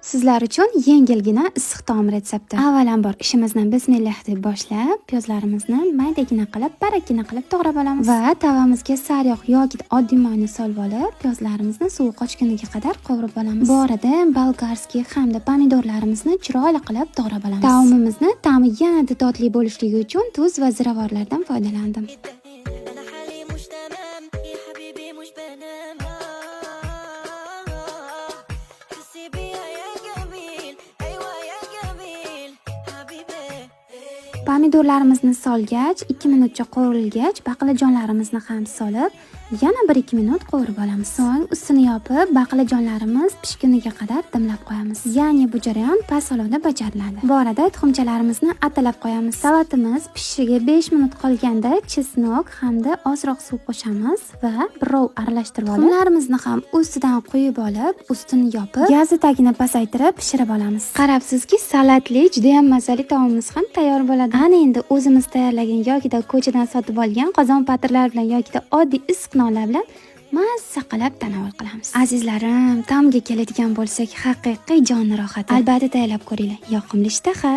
Sizlar uchun yengilgina issiq taom retsepti. Avvalambor ishimizni bismillah deb boshlab, piyozlarimizni maydagina qilib, barakkina qilib to'g'rab olamiz. Va tavamizga sariyog' yoki oddiy moyni solib olib, piyozlarimizni suvi qochguniga qadar qovurib olamiz. Bu orada болгарский hamda pomidorlarimizni chiroyli qilib to'g'rab olamiz. Taomimizni ta'mi yanada totli bo'lishligi uchun tuz va ziravorlardan foydalandim. انا حالي مش تمام يا حبيبي، مش بنام. حسي بيها يا جميل، ايوه يا جميل حبيبي. Pomidorlarimizni solgach, 2 minutcha qovurilgach, baqlajonlarimizni ham solib, yana 1-2 minut qovurib olamiz. So'ng ustini yopib, baqlajonlarimiz pishguniga qadar dimlab qo'yamiz. Ya'ni bu jarayon past olovda bajariladi. Bu orada tuxumchalarimizni atalab qo'yamiz. Salatimiz pishishiga 5 minut qolganda чеснок hamda ozroq suv qo'shamiz va birrov aralashtirib olib, tuxumlarimizni ham ustidan quyib olib, ustini yopib, gazni tagini pasaytirib pishirib olamiz. Qarabsizki, salatli juda ham mazali taomimiz ham tayyor bo'ladi. Ana endi o'zimiz tayyorlagan yokida ko'chadan sotib olgan qozon patirlar bilan yokida oddiy issiq nonlar bilan mazza qilib tanovul qilamiz. Azizlarim, ta'mga keladigan bo'lsak, haqiqiy jonni rohati. Albatta tayyorlab ko'ringlar. Yoqimli ishtaha.